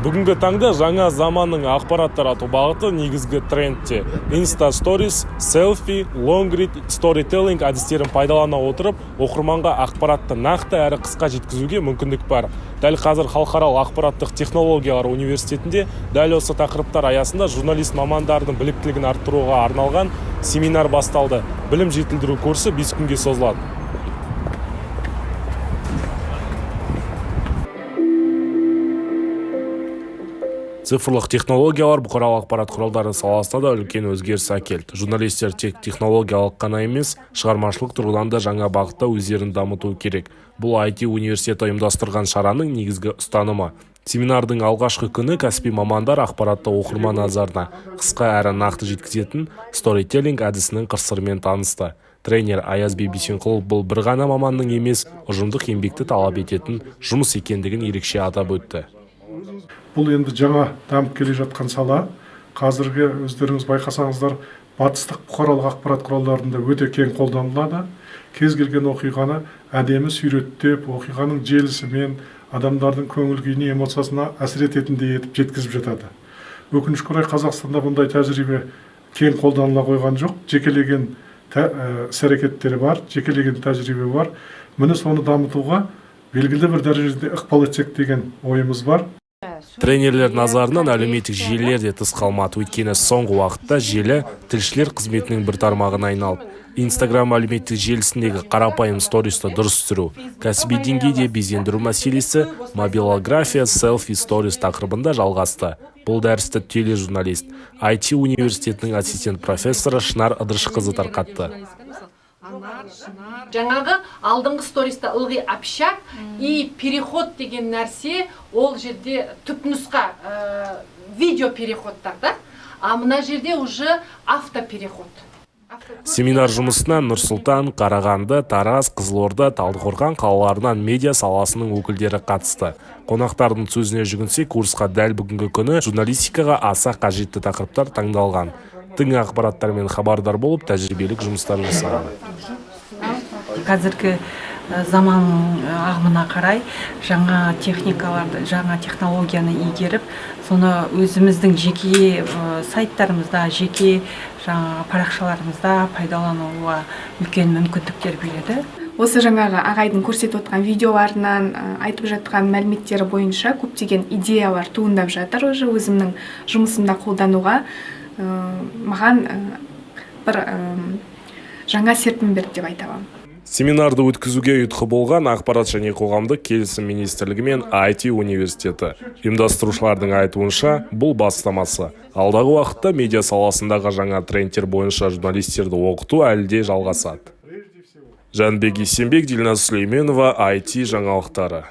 Бүгінгі таңда жаңа заманның ақпарат тарату бағыты негізгі трендте. Инста сторис, селфи, лонгрид, сторителлинг әдістерін пайдалана отырып, оқырманға ақпаратты нақты әрі қысқа жеткізуге мүмкіндік бар. Дәл қазір Халықаралық ақпараттық технологиялар университетінде дәл осы тақырыптар аясында журналист мамандардың біліктілігін арттыруға арналған семинар басталды. Білім жетілдіру курсы 5 күнге созылады. Цифрлық технологиялар бұқаралық ақпарат құралдары саласына да үлкен өзгеріс әкелді. Журналистер тек технологиялық қана емес, шығармашылық тұрғыдан да жаңа бағытта өздерін дамытуы керек. Бұл IT университеті ұйымдастырған шараның негізгі ұстанымы. Семинардың алғашқы күні кәсіби мамандар ақпаратты оқырман назарына қысқа әрі нақты жеткізетін сторителлинг әдісінің қыр-сырымен танысты. Тренер Аязби Бисенқұлов бұл бір ғана маманның емес, ұжымдық еңбекті талап ететін жұмыс екендігін ерекше атап өтті. Бұл енді жаңа дамып келе жатқан сала. Қазіргі, өздеріңіз байқасаңыздар, батыстық бұқаралық ақпарат құралдарында өте кең қолданылады. Кез келген оқиғаны әдемі суреттеп, оқиғаның желісімен адамдардың көңіл күйіне, эмоциясына әсер ететіндей етіп жеткізіп жатады. Өкінішке орай, Қазақстанда бұндай тәжірибе кең қолданыла қойған жоқ. Жекелеген іс әрекеттері бар, жекелеген тәжірибе бар. Міне, соны дамытуға белгілі бір дәрежеде ықпал етсек деген ойымыз бар. Тренерлер назарынан әлеуметтік желілер де тыс қалмады. Өйткені соңғы уақытта желі тілшілер қызметінің бір тармағына айналды. Инстаграм әлеуметтік желісіндегі қарапайым стористі дұрыс түсіру, кәсіби деңгейде безендіру мәселесі мобилография, селфи, сторис тақырыбында жалғасты. Бұл дәрісті тележурналист, IT университетінің ассистент профессоры Шынар Ыдырышқызы тарқатты. Жаңағы алдыңғы сториста ылғи общак и переход деген нәрсе, ол жерде түпнұсқа видео переходтар да, а мына жерде уже автопереход. Семинар жұмысына Нұр-Сұлтан, Қарағанды, Тараз, Қызылорда, Талдықорған қалаларынан медиа саласының өкілдері қатысты. Қонақтардың сөзіне жүгінсек, курсқа дәл бүгінгі күні журналистикаға аса қажетті тақырыптар таңдалған. Тың ақпараттармен хабардар болып, тәжірибелік жұмыстар жасаған. Қазіргі заман ағымына қарай жаңа техникаларды, жаңа технологияны игеріп, соны өзіміздің жеке сайттарымызда, жеке жаңа парақшаларымызда пайдалануға үлкен мүмкіндіктер береді. Осы жаңағы ағайдың көрсетіп отқан видеоларынан, айтып жатқан мәліметтері бойынша көптеген идеялар туындап жатыр уже өзімнің жұмысымда қолдануға. Маған бір жаңа серпін берді деп айта аламын. Семинарды өткізуге ұйытқы болған Ақпарат және қоғамдық келісім министрлігі мен IT университеті. Ұйымдастырушылардың айтуынша, бұл бастамасы алдағы уақытта медиа саласындағы жаңа трендтер бойынша журналистерді оқыту әлі де жалғасады. Жәнібек Есенбек, Дильназ Сүлейменова, IT жаңалықтары.